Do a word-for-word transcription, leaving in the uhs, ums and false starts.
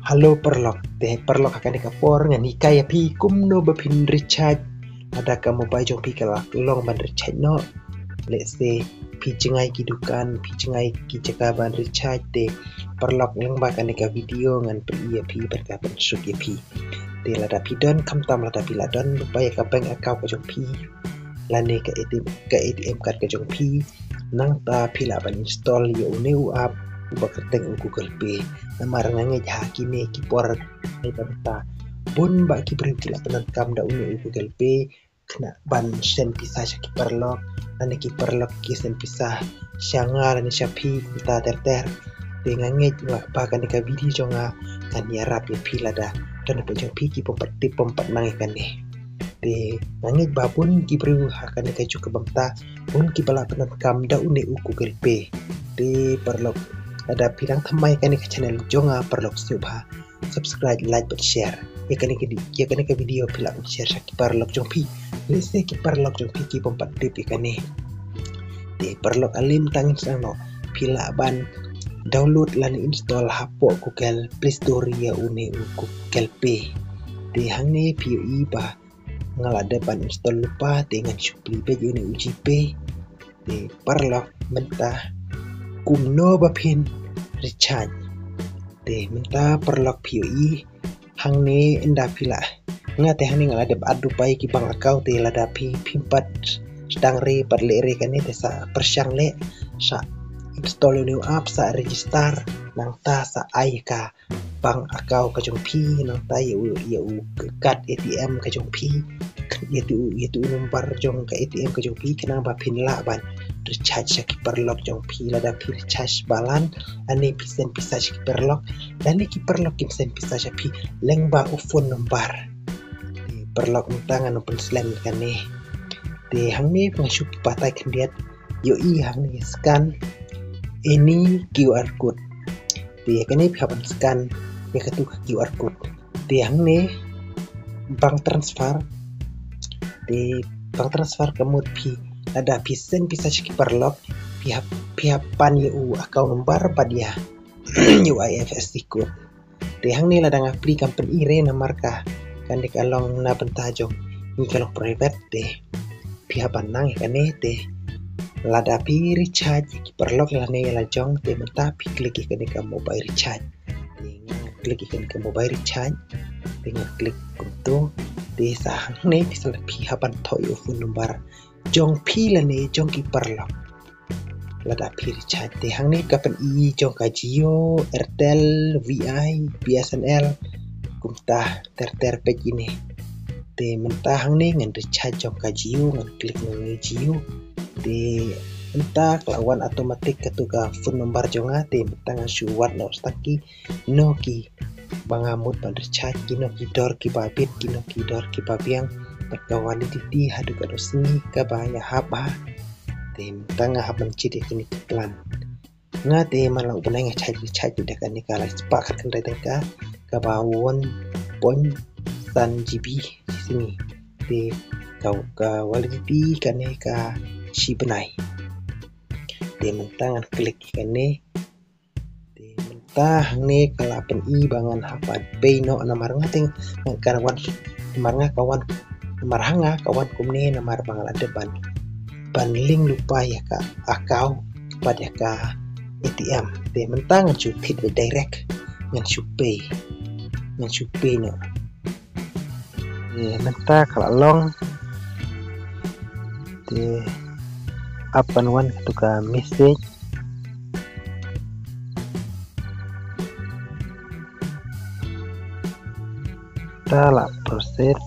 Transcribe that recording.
Hello paralok, te paralok ha kane ka por ngan hikai ïa phi kumno ba phin recharge lada ka mobile jong phi ka la long ban recharge noh. Let's say phi jngai ki dukan, phi jngai ki jaka ban recharge, te paralok lyngba kane ka video ngan pyni ïa phi bad ka pynsuk ïa phi. Te lada phi don, khamtam lada phi la don lypa ïa ka bank account ka jong phi lane ka ATM, ka ATM card ka jong phi, nangta phi lah ban install ïa une u app uba kyrteng u Google Pay. Namar nga ngeit ha kine ki por, ha kine ki por mynta, bun bah ki briew ki la pyndonkam da une u Google Pay, khnang ban send pisa sha ki paralok, lane ki paralok ki send pisa sha nga lane sha phi, kumta ter ter. Te nga ngeit ba kane ka video jong nga kan ïarap ïa phi lada don hapoh jong phi ki bym pat tip, bym pat nang ïa kane. Te nga ngeit ba bun ki briew ha kane ka juk kaba mynta, bun kiba la pyndonkam da une u Google Pay. Te paralok, lada phi dang thymmai ïa kane ka channel jong nga paralok, sngewbha subscribe, like bad share ïa kane ka di-, ïa kane ka video, phi lah ban share sha ki paralok jong phi. Let's say ki paralok jong phi ki bym pat tip ïa kane. Te paralok, ale mynta ngan sdang noh, phi lah ban download lane install hapoh Google Play Store ïa une u Google Pay. Te hangne phi ïohi ba nga la dep ban install lypa, te ngan shu plie beit ïa une u GPay. Te paralok, mynta kumno ba phin recharge. Te mynta paralok phi ïohi hangne, ynda phi lah, nga te hangne nga la dep add lypa ïa ki bank account, te lada phi, phim pat sdang re, pat leh re kane, te sa pyrshang leh, sa install ïa une u app, sa register, nangta sa ai ka bank account ka jong phi, nangta ïa u, ïa u card ATM ka jong phi, ïa tu, ïa tu number jong ka ATM ka jong phi, khnang ba phin lah ban recharge sha ki paralok jong phi, lada phi recharge balance, lane phi send pisa sha ki paralok, lane ki paralok kin send pisa sha phi lyngba u phone number. Te paralok, mynta ngan ym pynslem ïa kane. Te hangne phi, nga shu batai khyndiat, ïohi hangne scan any QR code. Te ïa kane phi hap ban scan ïa katu ka QR code. Te hangne bank transfer. Te bank transfer ka mut phi, lada phi send pisa sha ki paralok, phi hap, phi hap pan ïa u account number bad ïa, ïa u IFSC code. Te hangne lada nga plie kam pyni re namar ka, kane ka long na bynta jong ngi, ka long private, te phi hap ban nang ïa kane. Te lada phi recharge ïa ki paralok lane ïa la jong, te mynta phi click ïa kane ka mobile recharge. Te nga click ïa kane ka mobile recharge, te nga click kumto. Te sa hangne phi sa la, phi hap ban thoh ïa u phone number jong phi lane jong ki paralok lada phi recharge. Te hangne ka pyni jong ka Jio, Airtel, VI, BSNL, kumta ter ter peit ine. Te mynta hangne ngan recharge jong ka Jio, ngan click ngan ngi Jio. Te mynta ka la wan automatic katu ka phone number jong nga. Te mynta ngan shu wad noh tang kino kiba nga mut ban recharge, kino ki dor kiba bit, kino ki dor kiba biang, bad ka validity haduh katno sngi kaba ïahap ha. Te mynta nga hap ban jied ïa kine ki plan. Nga te man la u bnai nga charge, recharge da kane ka lai spah khatkhyndai tyngka, kaba one point san GB shi sngi. Te ka, ka validity kane ka shi bnai. Te mynta ngan click kane. Te mynta hangne ka la pyni ba ngan hap ban pay noh, namar nga te nga ka wan, namar nga ka wan, namar ha nga ka wan kumne namar ba nga la dep ban, ban link lypa ïa ka account bad ïa ka ATM. Te mynta ngan shu thied direct, ngan shu pay, ngan shu pay noh. Te mynta ka la long. Te hap ban wan katu ka message. Ta la process.